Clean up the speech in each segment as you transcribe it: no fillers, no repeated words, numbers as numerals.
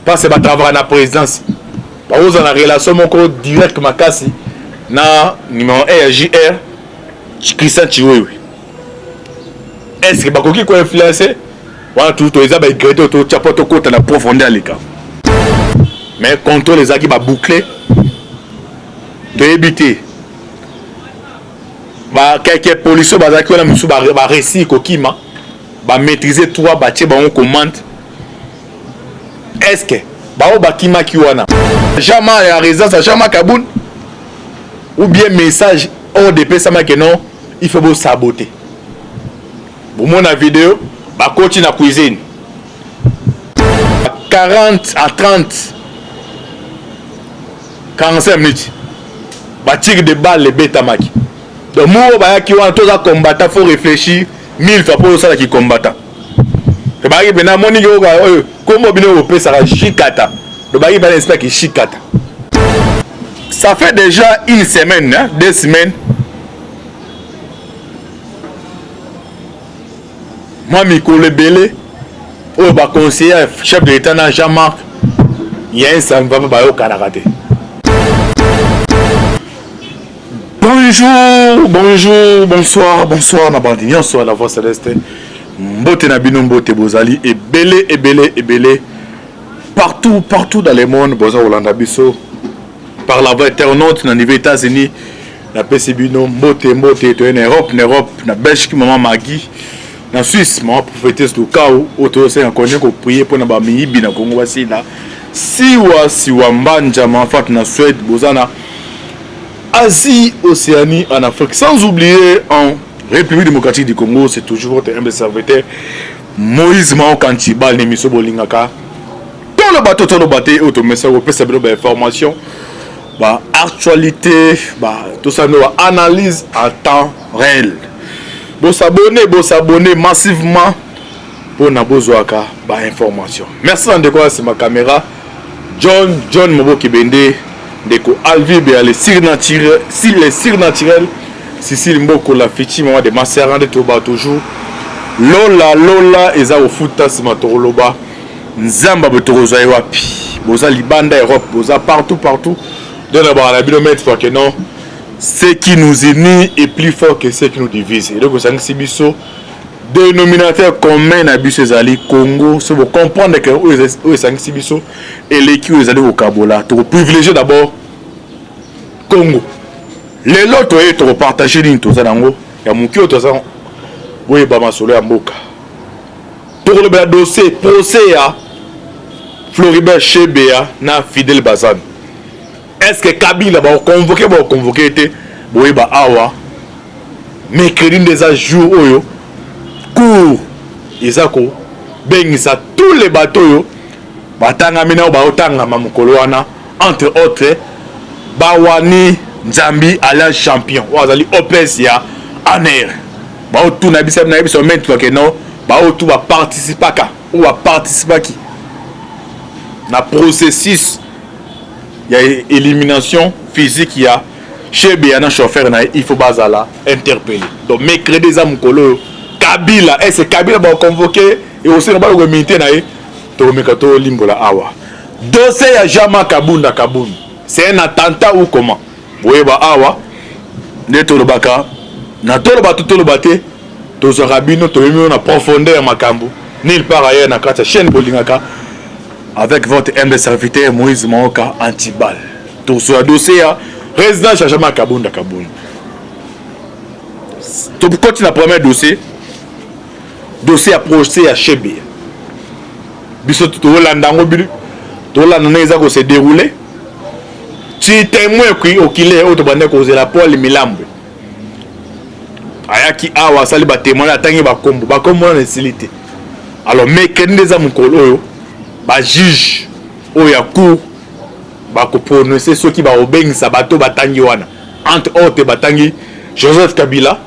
Parce que batravaka na présidence, bakozala na relation moko direct makasi na numéro 1 ya JR Christian Tshiwewe. Est ce que bakoki koinfluence wana? Toujours to eza baegrete oyo totya mpo tokota na profondeur ya likambo, mais contrôle ezalaki baboucle, toyebi te. Bakelke policier bazalaki wana, mosusu baréussir kokima, bamaîtrise 3, batie bango commande. Est ce que bango bakimaki wana Jean-Marc ya résidence ya Jean-Marc Kabund, ou bien message ordre epesamaki non, il faut bosaboter? Bomona video, bakoti na cuisine 40 à 30 45 minutes, batir de balle ebetamaki. Donc moko bayaki wana, toza combattant, faut réfléchir mille fois mpo osalaki combattant. Bayaki mpena moniki oyo kombo bino kopesaka shikata, donc bayaki mpena espèce shikata. Ça fait déjà une semaine, hein, 2 semaines, mwa mikolo ebele oyo baconseiller chef de l'état na Jean-Marc ya un papa bayokanaka te. Bonjour, bonjour, bonsoir, bonsoir na bandi nyonso ya La Voix Céleste. Mbote na bino, mbote. Bozali ebele, ebele, ebele, partout, partout dans le monde boza kolanda biso par la voie internaute. Na niveau États-Unis, napesi bino mbote, mbote. Toye na Europe, na Europe, na Belgique, mama Magi, na Suisse, mama prophétesse Lukau, oyo tozosenga konie koprier mpona bamiyibi na Kongo basila siwa siwa mbanja, mama Fatu na Suède. Boza na Asie, Océanie, en Afrique, sans oublier en République démocratique du Congo. C'est toujours votre humble serviteur Moïse Mao Kantibal, émission bolingaka toloba to toloba te, oyo tomesa kopesa bino bainformation, baactualité, tosala bino baanalyse en temps réel. Bosabonner, bosabonner massivement mpona bozwaka bainformation. Merci na ndeko ya nsima caméra, John John Moboki Bende, ndeko Alvi Bea, le surnaturel, si le surnaturel, Cécile Mboko, la fiti mama de Masera. Nde toba toujours lola lola eza kofuta nsima, tokoloba Nzambe boye, tokozwa ye wapi? Boza libanda, Europe, boza partout, partout. Donc na baka na bino maintes fois que non, ce qui nous unit est plus fort que ce qui nous divise. Eloko esangisi biso, dénominateur commun na biso ezali Congo. So bocomprendre ke oyo esangisi biso eleki oyo ezali kokabola. Tokoprivilégie d'abord Congo. Lelo toye tokopartage nini toza nango ya moki oyo toza. Boyeba masolo ya mboka, tokolobela dossier procès ya Floribert Chebeya na Fidèle Bazana. Est ce que Kabila bakoconvoquer, bakoconvoquer te? Boyeba awa, mercredi nde eza jour oyo cour eza kobengisa tous les bato oyo batangami na oyo baotangama mokolo wana, entre autres Bawani Nzambi alias Champion, oyo azali OPS ya ANR. Baotuna biso na biso maintes ke non, baotu baparticipaka, oyo baparticipaki na processus ya élimination physique ya Chebeya na chauffeur na ye, il faut bazala interpellé. Donc mercredi eza mokolo oyo Kabila, ese Kabila baconvoquer, ekosenga baloko immunité na ye. Tokomeka tolimbola awa dossier ya Jean-Marc Kabunda Kabund, c'est un attentat ou comment? Boyeba awa nde tolobaka na toloba to toloba te, tozwaka bino, toyemi bino na profondeur ya makambo nulle part ailleurs na kati ya chaîne bolingaka, avec votre humble serviteur Moïse Maoka Antibal. Tozoya dossier ya résident Jean-Marc Kabunda Kabund. Tokoti na premier dossier, dossier ya procès ya Chebeya. Biso tolanda yango, bino tolanda ndenge eza kose dérouler. Ti témoin oculaire oyo tobandaki kozela, Paul Milambwe, ayaki awa, asali batémoin, atangi bakombo, bakombo wana esili te. Alors mercredi nde eza mokolo oyo bajuge oyo ya cour bakoprononcer soki bakobengisa bato batangi wana. Entre autres batangi Joseph Kabila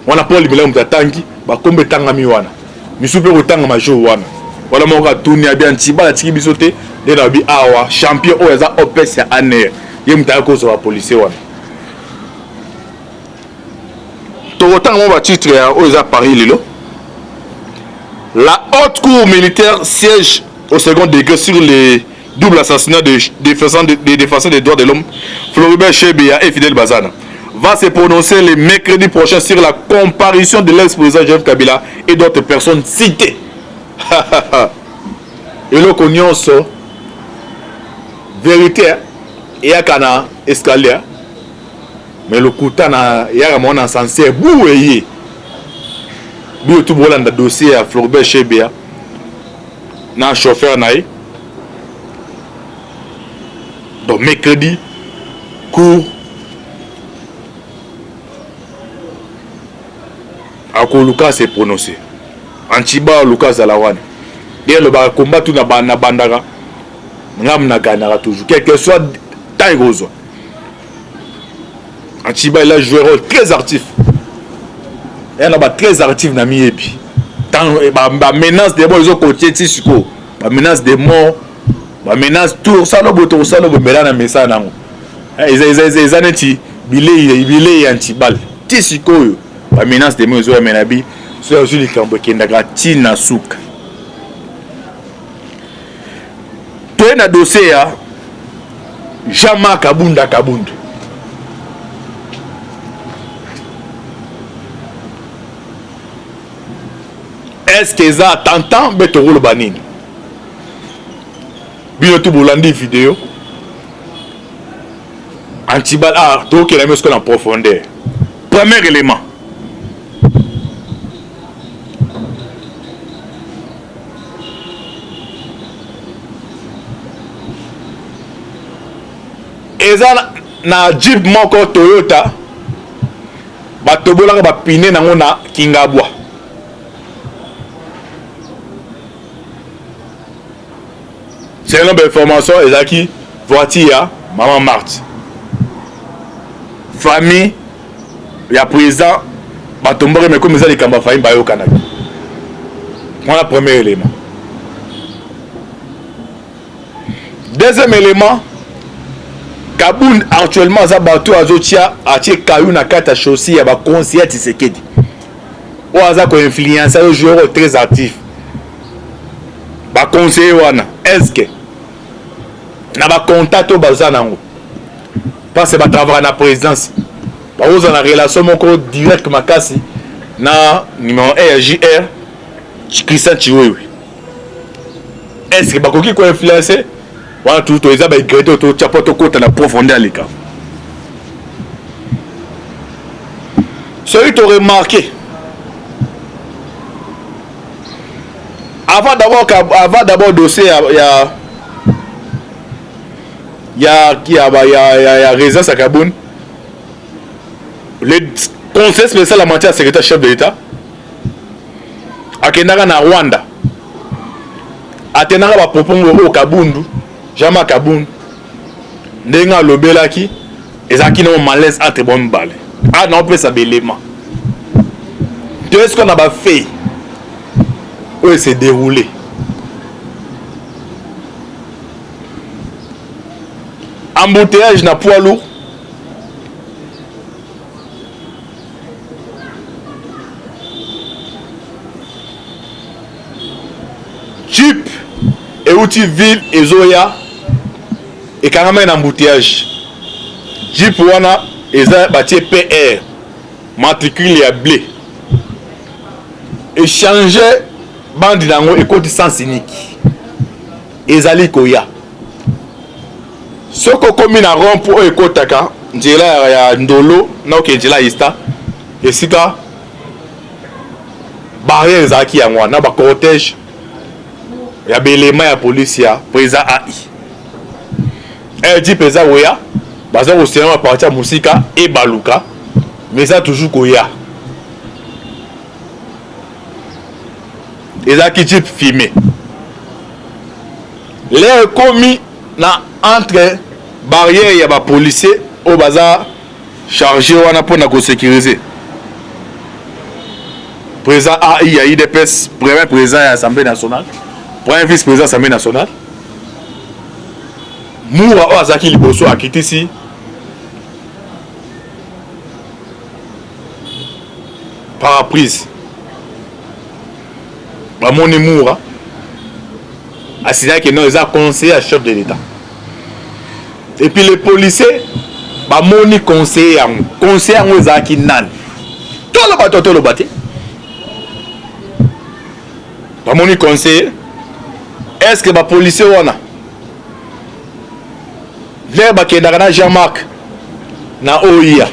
wana, Paul Milambwe moto atangi bakombo etangami wana, misu mpe kotangama jour wana. Wana moko atuni abi Antibala atiki biso te. Nde na babi awa, champion oyo aza OPS ya ANR, ye moto ayaki kozwa bapolisier wana. Tokotanga mo batitre ya oyo eza Paris lelo: la haute cour militaire siège. au second degré sur les double assassinat de défenseurs des défenseurs des droits de l'homme Floribert Chebeya et Fidèle Bazana va se prononcer le mercredi prochain sur la comparution de l'ex-président Joseph Kabila et d'autres personnes citées. Eloko nyonso vérité eyaka na escalier mais lokuta na eyaka mwa na ascenseur bu eye bino tu bolanda dossier ya Floribert Chebeya na chauffeur na ye. Donc mercredi cour akoluka se prononcer antiba aluka azala wana nde alobaka combat tu na bandaka ngamu na gagnaka toujours quel que soit temps ekozwa. Antiba il a joué rôle très actif, ya na ba très actif na miyebi ba menace de mort ezokotie ti sikoyo, ba menace de mort, ba menace tout osala boye, tokosala boye, mela na mesana nango eza neti bilei ya Antibal. Ti sikoyo ba menace de mort ezoyamela bi so azwi likambo ekendaka ntina suka. Toye na dossier ya Jean-Marc Kabunda Kabund. Est-ce que eza attentat mpe tokoloba nini? Bino tu bolandi video Antibal. Ah, tokokenda mi sikoyo na profondeur. Premier élément, eza na jeep moko Toyota batobolaka bapine nango na Kingabwa. Selon bainformation, ezalaki voiture ya mama Marthe, famille ya président batombaki, mais comme eza likambo ya famille, bayokanaki wana. Premier élément. Deuxième élément, Kabund actuellement aza bato azotia atie kayu na kati ya chaussure ya bakonsi ya Tshisekedi oyo aza koinfluence, azo jouer rôle très actif. Baconseiller wana, est ce que na bacontact oyo baza nango, parce que batravaka na présidence, bakozala na relation moko direct makasi na numéro 1 ya JR Christian Tshiwewe, est ce que bakoki koinfluence wana? Tutu eza baingrédient oyo totya mpo tokota na profondeur ya likambo. Soki toremarke, avant d'abord dossier ya résidence ya Kabund, le conseil spécial en matière de sécurité chef de l'État akendaka na Rwanda, atendaka bapropos oyo Kabundu, Jean-Marc Kabundu, ndenge alobelaki ezalaki na malaise entre bango mibale. A na opesa belema to est-ce na bafait oyo se déroulé embouteillage na poids lourd jeep euti ville ezoya, ekangamaki na embouteillage. Jeep wana eza batie PR, matricule ya bleu, échange bandi nango ekoti sens unique, ezali koya. Soki okomi na rond oyo ekotaka nzela ya Ndolo na oke nzela ya Ista, esika barrière ezalaki yango wana, na bacortège ya belema ya polisi ya président AI, jeep eza koya, baza koselama parti ya mosika, ebaluka, mais eza toujours koya. Ezalaki jeep fumé. L'heure ekomi na entre barrière ya bapolicier oyo baza chargé wana mpona kosécuriser président AI ya UDPS, premier président ya Assemblée nationale, premier vice président Assemblée nationale, Mura oyo azalaki liboso akitisi pare-brise, bamoni Mura. Asignaki non, eza conseiller ya chef de l'État. Et puis les policiers bamoni conseiller yango, conseiller yango ezalaki nani? Toloba to toloba te, bamoni conseiller. Est ce que bapolicier wana vers bakendaka na Jean-Marc na oya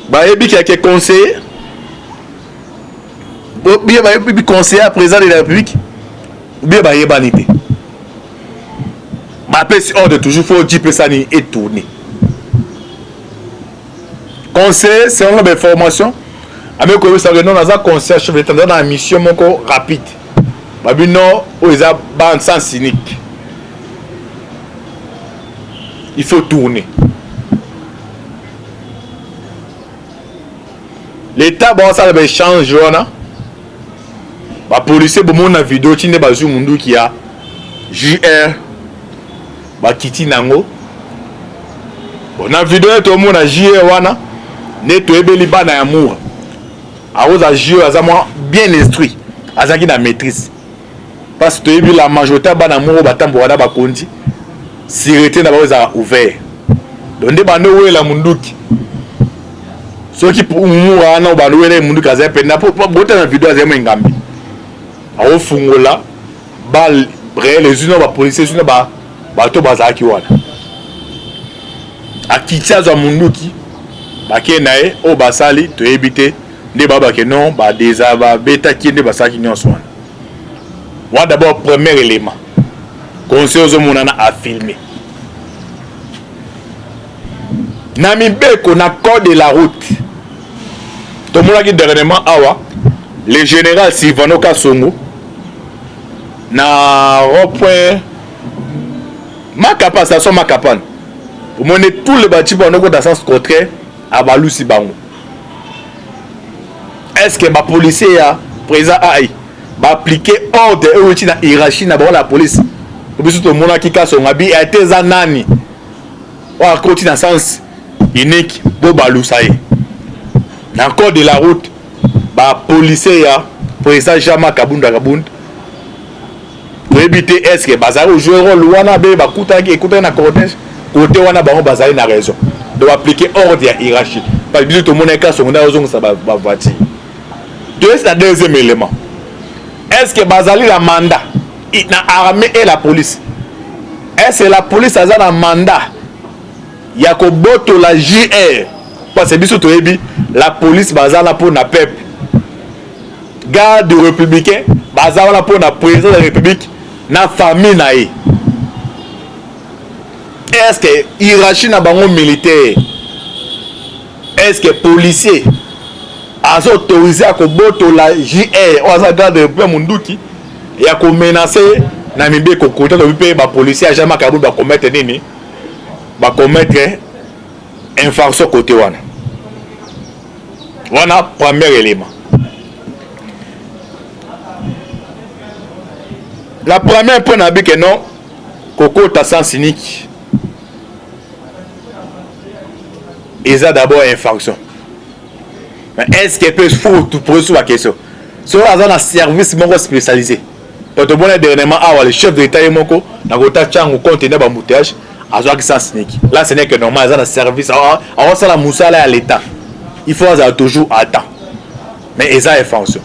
bayebi kaka conseiller bien, bayebi conseiller ya président de la République bien, bayebani te? Bapesi ordre toujours, faut jeep esani etourne. Conseiller, selon bainformation, ameki koyebisaka non, naza conseiller chef d'état, naza na mission moko rapide. Babino oyo eza bande sens unique, il faut tourner. L'état baosala baéchange wana, bapolicier bomoni na video ti nde bazwi munduki ya JR, bakiti nango. Bon, na video oyo tomona JR wana nde toyebeli bana ya Mura, akoza JR aza mwa bien instruit, azalaki na maîtrise, parce que toyebi la majorité ya bana moko batamboka na bakonzi, sûreté na bango ezalaka ouvert. Donc nde bando owela munduki, soki Mura wana bando owela munduki, azali mpenza bota na video, azali mo engambi akofungola balle réelle, ezwi na bapolicier, ezwi na bato bazalaki wana. Akiti, azwa munduki, bakei na ye. Oyo basali toyebi te, nde babake non, badeza babetaki ye, nde basalaki nyonso wana. Wana d'abord premier élément, conseil ozomonana afilme. Na mibeko, na code de la route, tomonaki dernièrement awa le général Sylvano Kasongo na rond-point Makapa, station Makapane, omoni tous les bajeep wana okota sens contraire, abalusi bango. Est ce que bapolicier ya président ai baappliquer ordre oyo euti na hiérarchie na bango na police? Biso tomonaki Kasongo abi ete eza nani oyo akoti na sens unique, bo balusa ye. Na code de la route, bapolicier ya président Jean-Marc Kabunda Kabunda, toyebi te est ce que bazali kojouer rôle wana be bakutanaki, ekutaki na cortège côté wana, bango bazali na raison. Donc appliquer ordre ya hiérarchie, parce que biso tomonaki Kasongo nde azongisa bavoiture. Toyesi na deuxième élément, est ce que bazali na mandat na armée et la police? Est ce que la police aza na mandat ya kobotola JR? Parce que biso toyebi la police baza na mpo na peuple, garde républicain baza wana mpo na président de la République na famille na ye. Est ce que hiérarchie na bango militaire, est ce que policier aza autorisé ya kobotola JR oyo aza garde républicain munduki ya komenacer? Na mibeko kota, tobi mpe bapolicier ya Jean-Marc Kabund bacommettre nini? Bacommettre infraction côté wana. Wana premier élément. La première point na bi ke non, kokota sens unique eza d'abord infraction. Mais est ce que mpe faut pose ba question soki aza na service moko spécialisé? Po tomona dernièrement awa le chef de l'État ye moko na kota ntiango compte na baembouteillage, azwaki sens unique. Là, ce n'est que normal, aza na service, aosala mosala ya l'État, il faut azala toujours à temps. Mais eza infraction,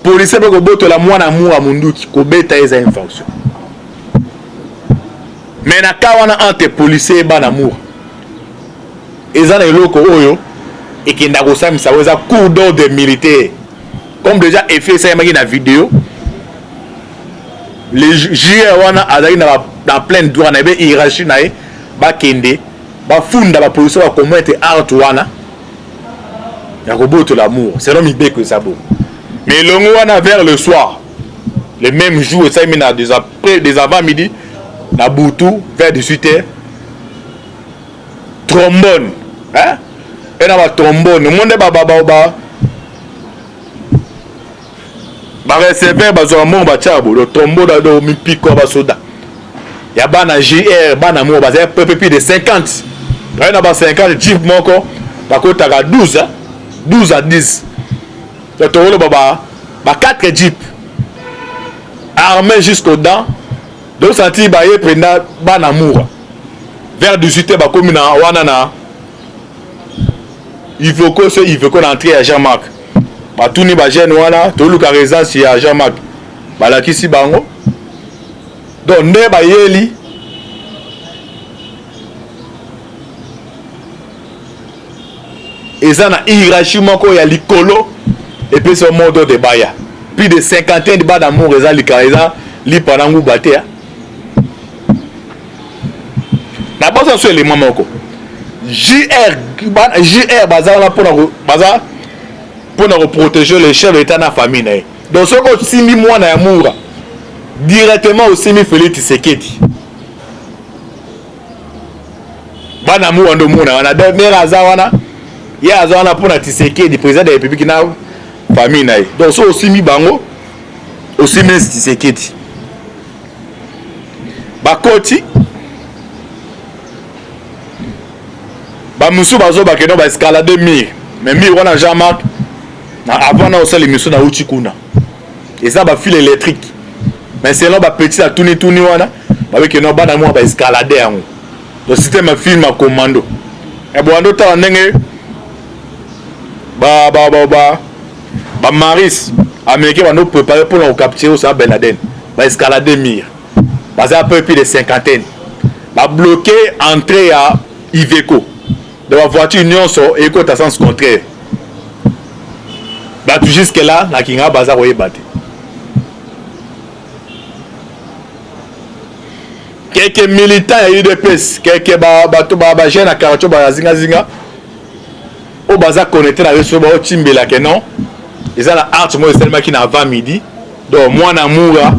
policier mpe kobotola mwana Mura munduki, kobeta, eza infraction. Mais na ka wana entre policier bana Mura, eza na eloko oyo ekenda kosamisa oyo eza cour d'ordre militaire. Comme déjà effet esalemaki na video, le JR wana azalaki na plein droit na ye, be hiérarchie na ye bakende bafunda bapolicier bacommettre acte wana ya kobotola Mura. Selon mibeko eza bongo. Mais elongo wana, vers le soir, le même jour, esalemi na des, après, des avant midi na butu, vers 18 heures, trombone, hein? E na batrombone omo nde bareceveur bazwaka mbongo, batiaka bodo trombone do mipiko ya basoda ya bana JR, bana moko bazali pepe plus de 50, baye na ba 50 jeep moko, bakotaka 12, 12 à 10, tokoloba ba 4 jeep. Armé jusqu'aux dents. Donc senti baye prenda bana mura. Vers 18h bakomi na wana na Ivoco ce Ivoco na entrée ya Jean-Marc. Batuni ba jeune wana toluka résidence ya Jean-Marc. Balakisi bango. Donc nde bayeli eza na hierarchie moko ya likolo epesi yo mot d'ordre baya plus de cinquantaine de bana amour eza lika eza lipa na nguba te na bosa so elema moko jr jr baza wana mpona baza mpona koprotéger le chef d'état na famille na ye. Donc soki osimbi mwana ya mura directement osimbi Félix Tshisekedi. Bana mura ndo mona wana donc mère aza wana ye aza wana mpona Tshisekedi président de la République na famille na ye. Donc soki osimbi bango osimbi Tshisekedi. Bakoti bamosusu bazobakende ba escalade mur mais mur wana Jean-Marc na avant na osala émission na uti kuna eza ba fil électrique mais selon ba petit na tuni tuni wana babeke no bana mwa ba escalade yango donc système ya film ya commando e bwando tala ndenge ba ba ba ba ba maris américain bando préparer pour na capturer Osama Ben Laden ba escalade mur baza peu plus de cinquantaine ba bloquer entrée ya Iveco de ba voiture nyonso ekota sens contraire bato jusque là na kinga baza koyeba te. Quelques militants ya UDPS, quelques bato ba ba jeunes ya quartier ba zinga zinga oyo baza connecté na réseau ba otimbela ke non eza na art moko esalemaki na avant midi donc mwana mura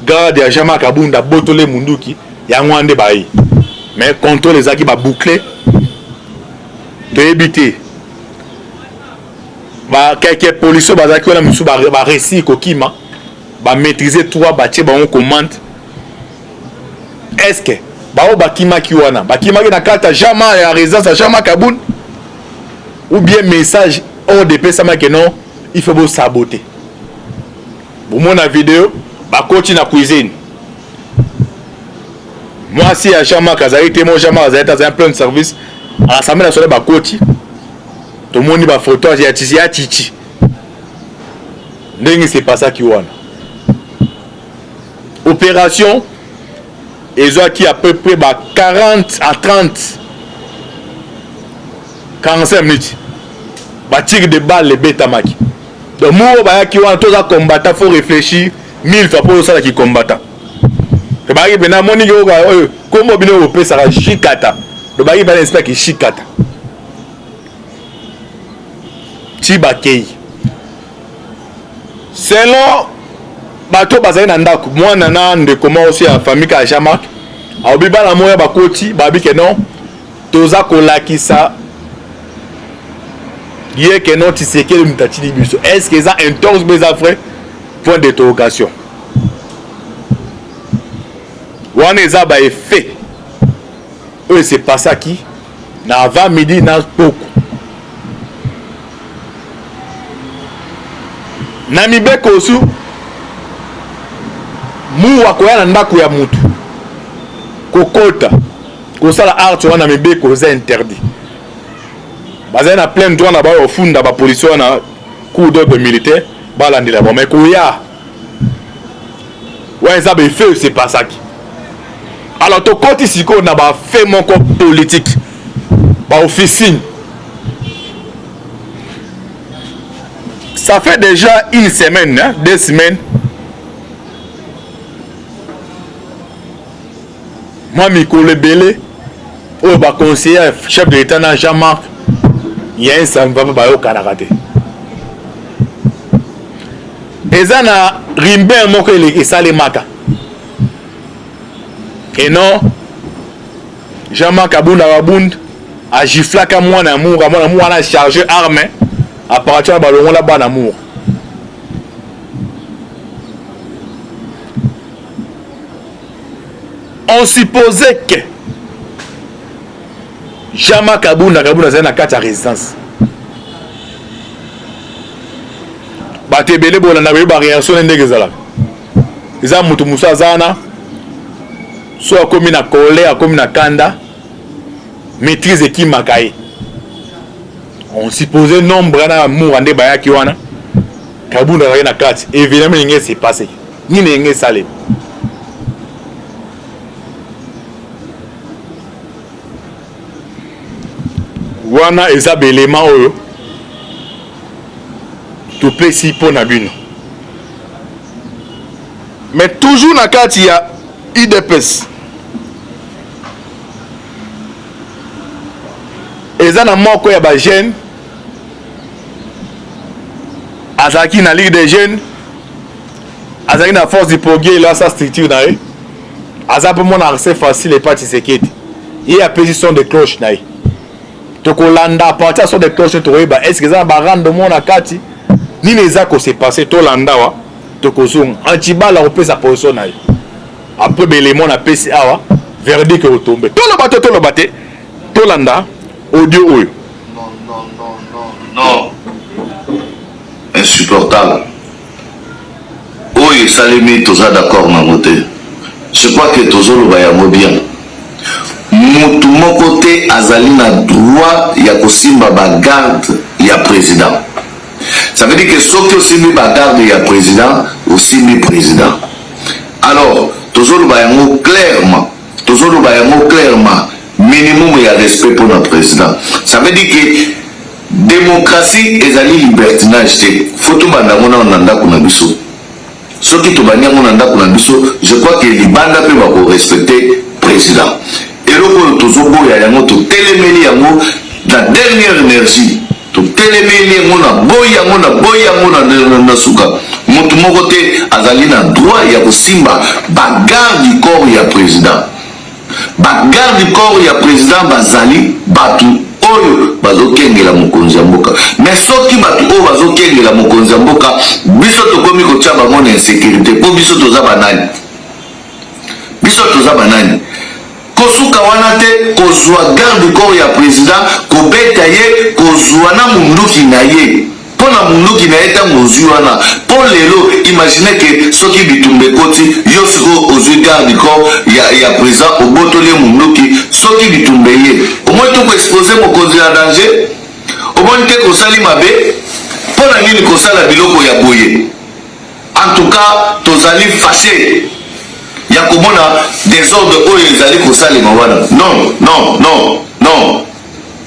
garde ya Jean-Marc Kabunda botole munduki yango wana nde baye mais contrôle ezalaki ba bouclé toyebi te ba quelques policiers bazalaki wana mosusu ba réussir kokima ba maîtriser trois batie bango commande. Est-ce que bao bakimaki wana bakimaki na kati ya Jean-Marc ya résidence ya Jean-Marc Kabund ou bien message ordre epesamaki non il faut bosaboter bomona video bakoti na cuisine mwasi ya Jean-Marc azali te mo Jean-Marc azali te azali plein de service à l'Assemblée nationale bakoti tomoni ba photo ya chichi ya chichi ndenge se passaki wana opération ezwaki à peu près ba 40 à 30 45 minutes ba tir de balle ebetamaki. Donc moko bayaki wana toza combattant faut réfléchir mille fois po osala ki combattant. To bayaki pena moni ki oka oyo kombo bino opesaka shikata. To bayaki pena esprit ki shikata. Ti bakei. Selon bato bazali na ndako mwana na ndeko moko si ya famille ka Jean-Marc alobi bana moya bakoti babi ke non toza kolakisa ye ke non Tshisekedi moto atindi biso. Est-ce que eza intox ou eza vrai? Point d'interrogation. Wana eza ba effet oyo se passaki na avant midi na poko. Na mibeko osu muwa koya na ndako ya mutu kokota kosala art wana mibeko eza interdit. Bazali na plein droit na bayo ofunda ba policier wana cour d'ordre militaire balandela bango mais koya wana eza ba effet se passaki. Alors tokoti sikoyo na ba fait moko politique ba officine. Ça fait déjà une semaine, hein, 2 semaines. Moi, mikolo ebele oyo ba conseiller chef de l'État na Jean-Marc ya un papa bayokanaka te. Eza na rumeur moko esalemaka. Et non, Jean-Marc Kabunda Kabund a giflaka mwana amour, mwana amour wana chargé arme à partir ya balongola bana amour. On supposait que Jean-Marc Kabunda Kabunda azali na kati ya résidence. Bato ebele bolanda bayebi ba réaction na ndenge ezalaka. Eza moto mosusu aza wana, so akomi na colère, akomi na kanda, maîtrise ekimaka ye. On suppose nombre wana ya mura nde bayaki wana, Kabund azalaki na kati. Événement elingi ese passe nini, elingi esalema. Wana eza belema oyo topesi mpo na bino. Mais toujours na kati ya UDPS, eza na moko ya bajeune azalaki na Ligue des jeunes, azalaki na Force du Progrès, elasa structure na ye, aza mpe mwana accès facile epa Tshisekedi. Ye apesi son de cloche na ye. Tokolanda à partir ya son de cloche, tokoyeba est ce que eza na barando mo na kati, nini eza kose passe. Tolanda wa, tokozonga antibala kopesa position na ye après belemo napesi awa verdict otombe. Toloba te, toloba te, tolanda audio oyo. Non, non, non, non, non. Insupportable. Oyo esalemi, toza d'accord nango te. Je crois que tozoloba yango bien. Mutu moko te azali na droit ya kosimba bagarde ya président. Ça veut dire que soki osimbi bagarde ya président, osimbi président. Alors, tozoloba yango clairement. Tozoloba yango clairement. Minimum ya respect pour notre président. Ça veut dire que démocratie ezali libertinage te. Faut tobanda yango nano na ndako na biso. Soki tobandi yango na ndako na biso, je crois que libanda mpe bakorespecte président. Eloko oyo tozoboya yango, totelemeli yango na dernière énergie, totelemeli yango na boyi yango, na boyi yango na suka. Motu moko te azali na droit ya kosimba bagarde du corps ya président. Bagarde du corps ya président bazali bato oyo bazokengela mokonzi ya mboka. Mais soki bato oyo bazokengela mokonzi ya mboka, biso tokomi kotia bango na insécurité, mpo biso toza banani? Biso toza banani? Kosuka wana te, kozwa garde du corps ya président, kobeta ye, kozwa na munduki na ye, mpo na munduki na ye ntango ozwi wana, mpo lelo imagine ke soki bitumba ekoti, yo sikoyo ozwi garde du corps ya président, obotoli ye munduki, soki bitumba eye, omoni te koexpose mokonzi na danger? Omoni te kosali mabe? Mpo na nini kosala biloko ya boye? En tout cas, tozali fâché ya komona désordre oyo ezali kosalema wana. Non, non, non, non,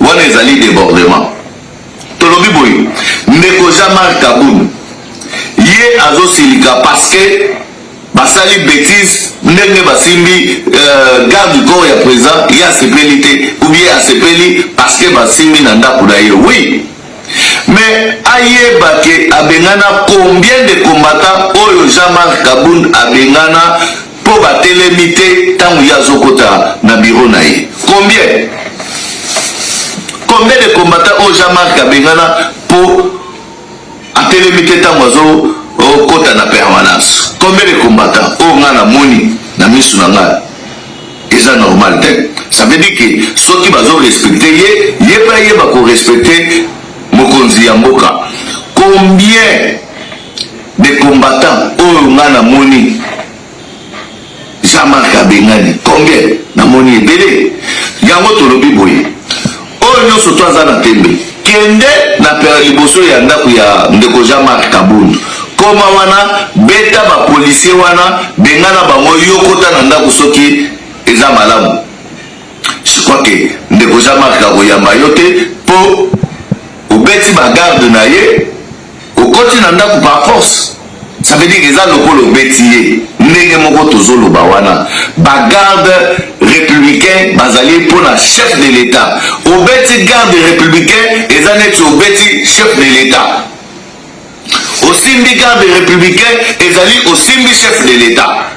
wana ezali débordement. Tolobi boye, ndeko Jean-Marc Kabund ye azosilika parce que basali bêtise ndenge basimbi garde du corps ya président. Ye asepeli te, ou bien asepeli parce que basimbi na ndako na ye. Oui, mais ayeba ke abengana combien de combattants oyo Jean-Marc Kabund abengana mpo batelemi te ntango ye azokota na bureau na ye? Combien de combattants oyo Jean-Marc abengana mpo atelemi te ntango azokota na permanence? Combien de combattants oyo ngai namoni na misu na ngai? Eza normal te. Ça veut dire que soki bazorespecte ye, ye mpe ayeba korespecte mokonzi ya mboka. Combien de combattants oyo ngai namoni Jean-Marc abengani? Combien? Namoni ebele. Yango tolobi boye, oyo nyonso to aza na tembe, kende na pera liboso ya ndako ya ndeko Jean-Marc Kabund, koma wana, beta bapolisier wana, bengana bango, yo kota na ndako. Soki eza malamu, je crois que ndeko Jean-Marc akoyamba yo te, mpo obeti bagarde na ye, okoti na ndako par force. Ça veut dire eza lokola obeti ye. Ndenge moko tozoloba wana, bagarde républicain bazali mpona chef de l'État. Obeti garde républicain, eza neti obeti chef de l'État. Osimbi garde républicain, ezali osimbi chef de l'État.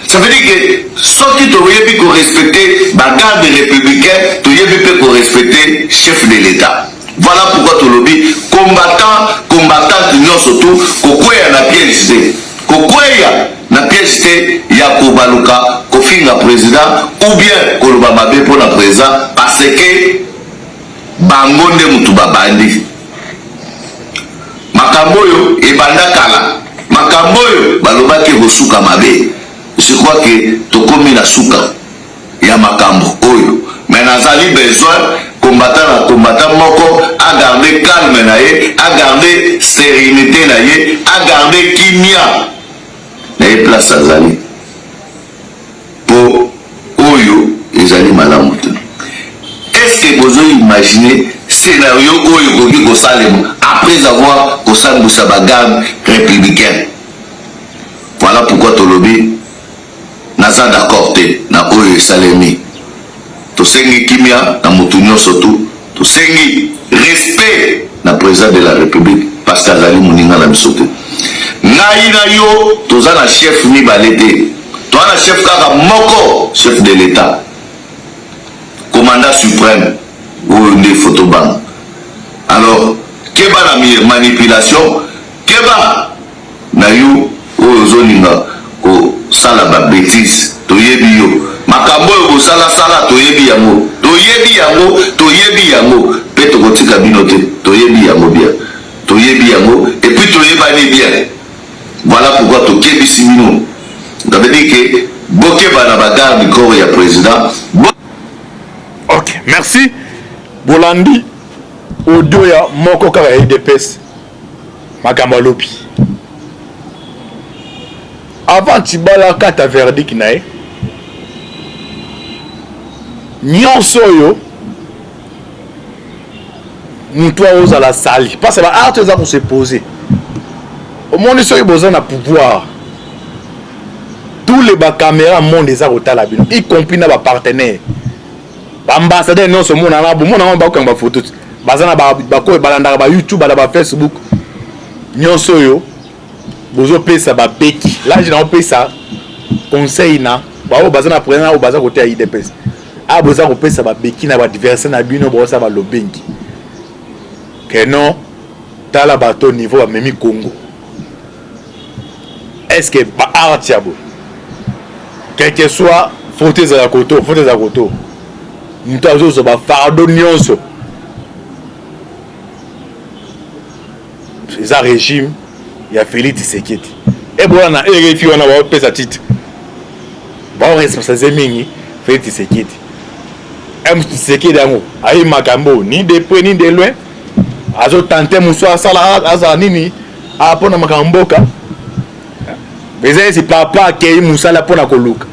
Ça veut dire que soki toyebi korespecte bagarde républicain, toyebi mpe korespecte chef de l'État. Voilà pourquoi tolobi, combattant, combattante nyonso tu, kokweya na piège te, kokweya na piège te ya kobaluka kofinga président ou bien koloba mabe mpona président, parce que bango nde mutu babandi makambo oyo. Ebanda kala makambo oyo. Balobaki ekosuka mabe. Je crois que tokomi na suka ya makambo oyo. Mais nazali besoin combattant na combattant moko a garder calme na ye, a garder serenite na ye, a garder kimia na ye place azali. Po oyo ezali malamu te. Est ce que bozo imaginer scenario oyo ekoki kosalema après avoir kosambwisa ba gardes republicains? Voilà pourquoi tolobi naza d'accord te na oyo esalemi. Tosengi kimia na mutu nionso tout, tosengi respect na president de la republique parce que azali moninga na biso te. Ngai na yo toza na chef mibale te, toza na chef kaka moko, chef de l'etat, commandant supreme oyo nde faut tobanga. Alors keba na manipulation, keba na yo oyo ozo linga ko sala ba betise toyebi yo makambo oyo bosala sala toyebi yango toyebi yango toyebi yango pe toko tika bino te toyebi yango bien toyebi yango et puis toyebani bien voilà pourquoi tokebisi bino ça veut dire que bokeba na ba garde corps ya president bo Ok merci bolandi audio ya moko kaka ya udps makambo alobi avant Tshibala akata verdict na ye nyonso oyo moto aozala sali parce ba art eza ko se poser omoni soki boza na pouvoir tous les ba caméra monde eza kotala bino y compris na ba partenaire ba ambassadeur nyonso omonana bomona yango bakokanga bafoto baza na bakoyo balandaka ba youtube bala ba facebook nyonso oyo bozopesa babeki lage na opesa conseil na baoyo baza na président oyo baza koteya idps a boza kopesa babeki na baadversaire na bino baosala balobengi ke non tala bato niveau bamemi congo est ce que ba art ya boye quelque soit faute ezala koto faute ezala koto moto azozwa bafardo nyonso eza régime ya Félix Tshisekedi ebola na RFI wana baopesa titre baoresponsabilise mingi Félix Tshisekedi M Tshisekedi yango ayi makambo ni de près ni de loin azotante mosu asala azala nini ah, mpo na makambo mboka eza esi papa akei mosala mpo na koluka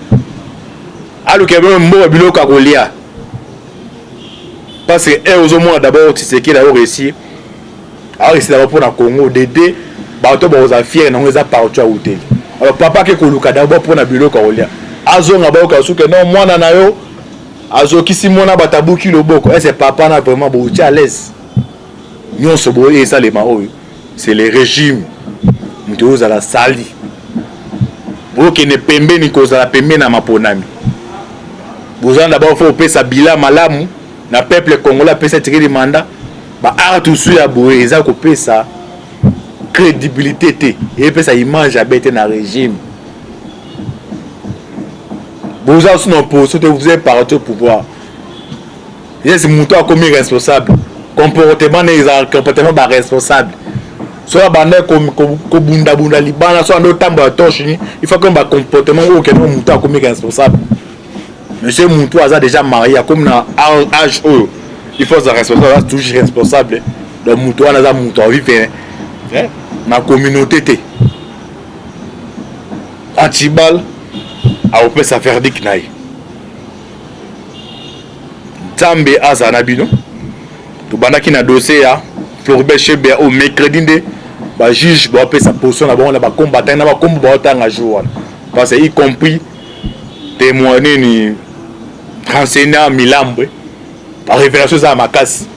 aluka bino mboka biloko ya kolia parce que eh, ozomona d'abord Tshisekedi azo réussir aoréussir d'abord mpo na Congo dede bato bakozala fiere nango eza partout awuteli alors papa ake koluka d'abord mpo na biloko ya kolia azonga bayoka suke non mwana na yo azokisi mwana bato abuki loboko ese papa na vraiment bouti à l'aise nyonso boye esalema oyo c'est le régime moto ozala sali bokende pembeni kozala pembeni na maponami boza d'abord faut opesa bilan malamu na peuple congolais apesa tikeli mandat ba art usu ya boye eza kopesa crédibilité te epesa image ya bete na régime boza osi na opposition te vous êtes parti au pouvoir yes moto akomi responsable comportement na ezala comportement ba responsable soki abanda kobundabunda libanda soki anda otambola torche ni il faut comme ba comportement oyo okende moto akomi responsable monsieur moto aza déjà marié akomi na âge oyo il faut aza responsable aza toujours responsable donc moto wana aza moto avive na communauté te antibal akopesa verdict na ye Nzambe azala na bino. Tobandaki na dossier ya Floribert Chebeya oyo mercredi nde ba juge bapesa position na bango na ba combattant na ba kombo baotanga jour wana parce que y compris témoin nini renseignant Milambwe ba révélation eza ya makasi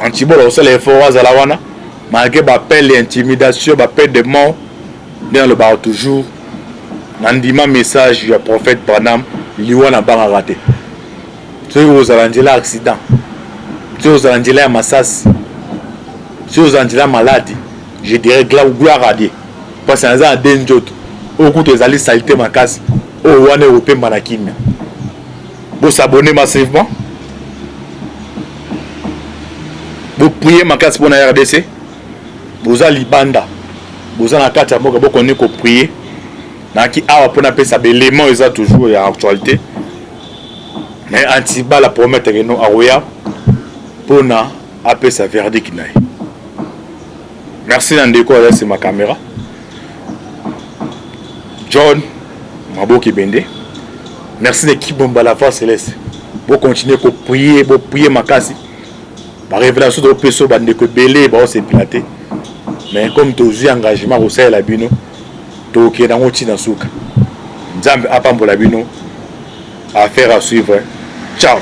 Antibola osala effort azala wana malgré ba appel ya intimidation ba appel de mort nde nalobaka toujours nandima message ya prophète Branham liwa nabangaka te soki kozala nzela ya accident soki kozala nzela ya masasi soki kozala nzela ya maladi je dirais gloire à Dieu parce que naza na de nzoto oyo kutu ezali salite makasi oyo wana ekopemba na kimia bosabone massivement boprie makasi mpo na rdc boza libanda. Boza na kati ya mboka, bokoni ko prier. Naki awa mpo napesa ba élément eza toujours ya actualité. Mais Antibala promettre que non akoya mpona apesa verdict na ye. Merci na ndeko aza nsima caméra. John Maboki Bende. Merci na équipe Bomba la Voix Céleste. Bo continuer ko prier, bo prier makasi. Ba révélation to peso ba ndeko ebele ba osepela te. Mais comme tozwi engagement kosalela bino, tokende yango ntina suka. Nzambe apambola bino. Affaire à suivre. Ciao.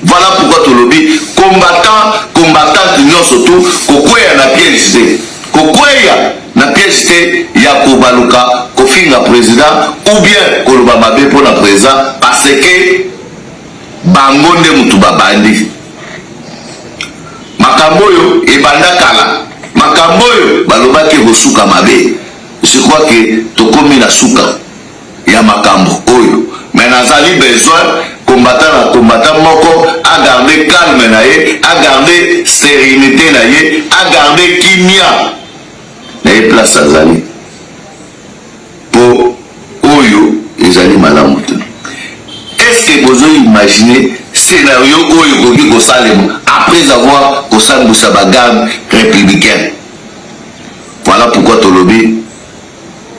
Voilà pourquoi tolobi combattant combattante nyonso tu kokweya na piège te, kokweya na piège te ya kobaluka kofinga président ou bien koloba mabe mpona président, parce que bango nde mutu babandi makambo oyo. Ebanda kala, makambo oyo balobaki ekosuka mabe. Je crois que tokomi na suka ya makambo oyo, mais nazali besoin combattant na combattant moko agarde calme na ye, agarde sérénité na ye, agarde kimia na ye place azali, mpo oyo ezali malamu te. Est-ce bozo imagine scénario oyo ekoki kosalema après avoir kosambwisa bagarde républicaine? Voilà pourquoi tolobi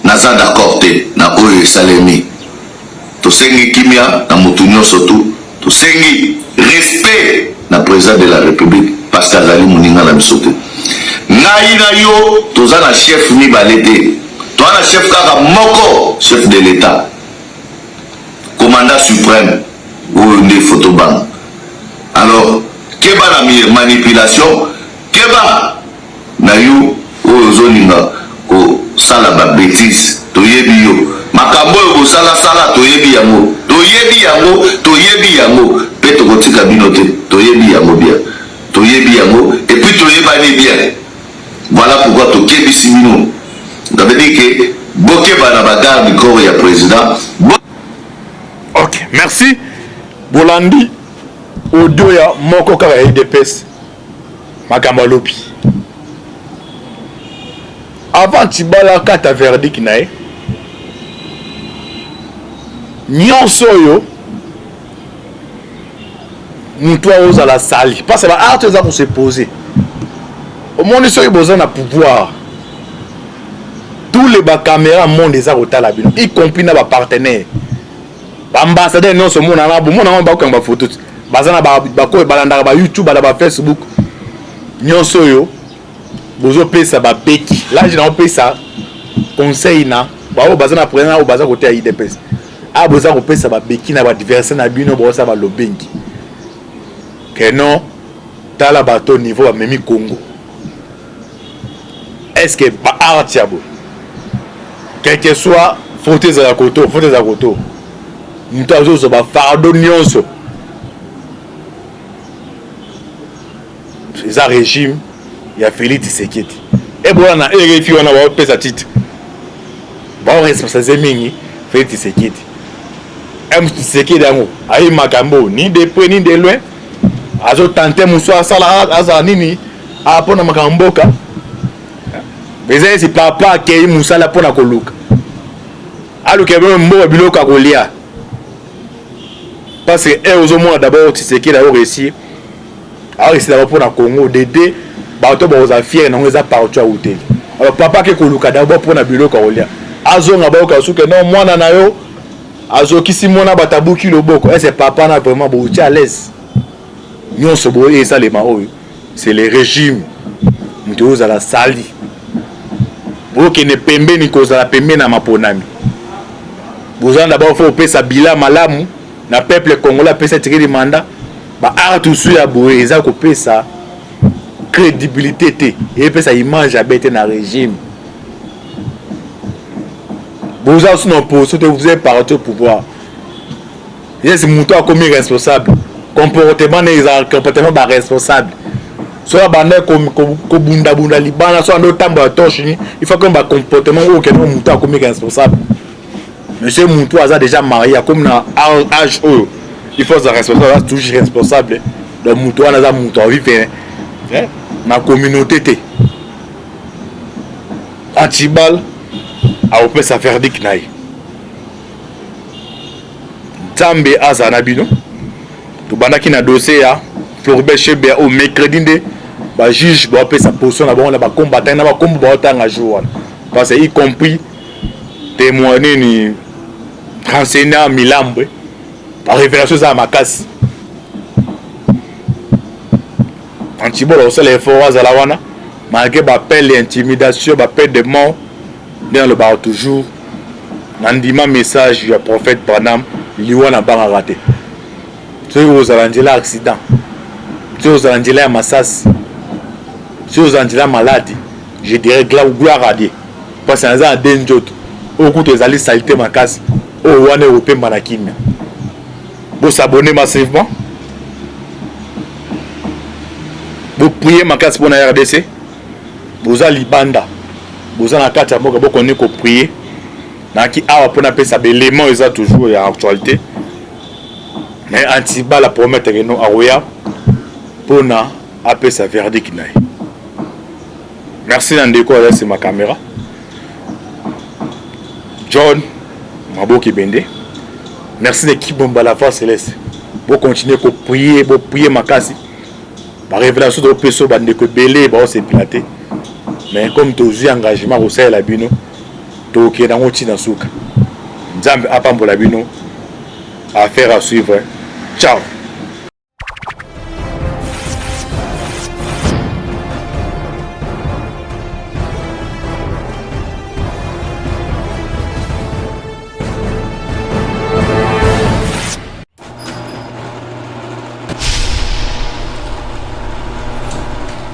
naza d'accord te na oyo esalemi. Tosengi kimia na motu nyonso tu, tosengi respect na président de la République, parce que azali moninga na biso te. Ngai na yo toza na chef mibale te, toza na chef kaka moko, chef de l'État, commandant suprême. Oyo nde photo banga. Alors keba na manipulation, keba na yo oyo ozolinga kosala babêtises. Toyebi yo, makambo oyo bosalasala toyebi yango, toyebi yango, toyebi yango mpe tokotika bino te. Toyebi yango bien, toyebi yango et puis toyebani bien. Voilà pourquoi tokebisi bino. Ça veut dire que bokeba na bagarde corps ya président. Ok, merci. Bolandi audio ya moko kaka ya UDPS, makambo alobi avant Tibala kata verdict na ye nyonso oyo. Motu aozala sali parce que baacte eza kose poser. Omoni, soki boza na pouvoir, tous les bacaméra monde eza kotala bino, y compris na bapartenaire, baambassadeur nyonso. Omonana, bomona bakokanga bafoto, baza na bakoyo balandaka baYouTube, bala baFacebook nyonso oyo bozopesa babeki lage. Na opesa conseil na baoyo baza na président, oyo baza koteya UDPS awa, boza kopesa babeki na baadversaire na bino, baosala balobengi ke non, tala bato niveau bamemi Congo. Est ce que baart ya boye, quel que soit faute ezala koto, faute ezala koto, moto azozwa bafardeau nyonso eza régime ya Félix Tshisekedi. Ebola na RFI wana baopesa titre, baoresponsabilise mingi Félix Tshisekedi. M Tshisekedi yango ayi makambo ni de près ni de loin, azotante mosu asala azala nini mpona makambo mboka. Eza esi papa akei mosala mpona koluka aluka mboka biloko ya kolia, parce que ozomona d'abord Tshisekedi aoréussir, aoréussir d'abord mpona Congo dede. Bato bakozala fier nango eza partout auteli. Alors papa ake koluka d'abord mpona biloko ya kolia, azonga bayoka suke non, mwana na yo azokisi mwana bato, abuki loboko. Ese papa na vraiment bouti à l'aise nyonso boye esalema oyo, c'est le régime. Moto oyo ozala sali, bokende pembeni, kozala pembeni na maponami, bozala d'abord faut opesa bilan malamu na peuple congolais apesa tikeli mandat. Baart usu ya boye eza kopesa crédibilité te, eyepesa image ya be te na régime. Boza osi na opposition te, vous êtes parti au pouvoir. Yes, moto akomi responsable, comportement ne ezala comportement baresponsable. Soki abanda kobundabunda libanda, so anda otambola torse nu, il faut comme bacomportement oyo okende. Moto akomi responsable, monsieur mutu aza déjà marié, akomi na âge oyo il faut aza responsable, aza toujours responsable. Donc mutu wana aza mutu avivre na communauté te. Antibal akopesa verdict na ye. Nzambe azala na bino. Tobandaki na dossier ya Floribert Chebeya oyo mercredi nde ba juge bapesa position na bango na ba combattant na bakombo baotanga jour wana parce y compris témoin nini renseignant Milambwe ba révélation eza ya makasi. Antibola osala effort azala wana malgré ba appel ya intimidation, ba appel de mort. Nde nalobaka toujours, nandima message ya prophète Branham, liwa nabangaka te. Soki kozala nzela ya accident, soki kozala nzela ya masasi, soki kozala nzela ya maladi, je dirais gloire à Dieu parce que naza na de nzoto oyo kutu ezali salite makasi, oyo wana ekopemba na kimia. Bo s'abonner massivement, bo prier makasi mpona RDC. Boza libanda, boza na kati ya mboka, bokoni ko prier. Naki awa mpona apesa baélément eza toujours ya actualité, mais Antibal apromettre que no akoya mpona apesa verdict na ye. Merci na ndeko aza nsima caméra, John Maboki Bende. Merci na équipe Bomba la Voix Céleste. Bocontinue koprier, boprier makasi. Barévélation topesa bandeko ebele baosepela te, mais comme tozwi engagement kosalela bino, tokokende yango ntina suka. Nzambe apambola bino. Affaire à suivre. Ciao.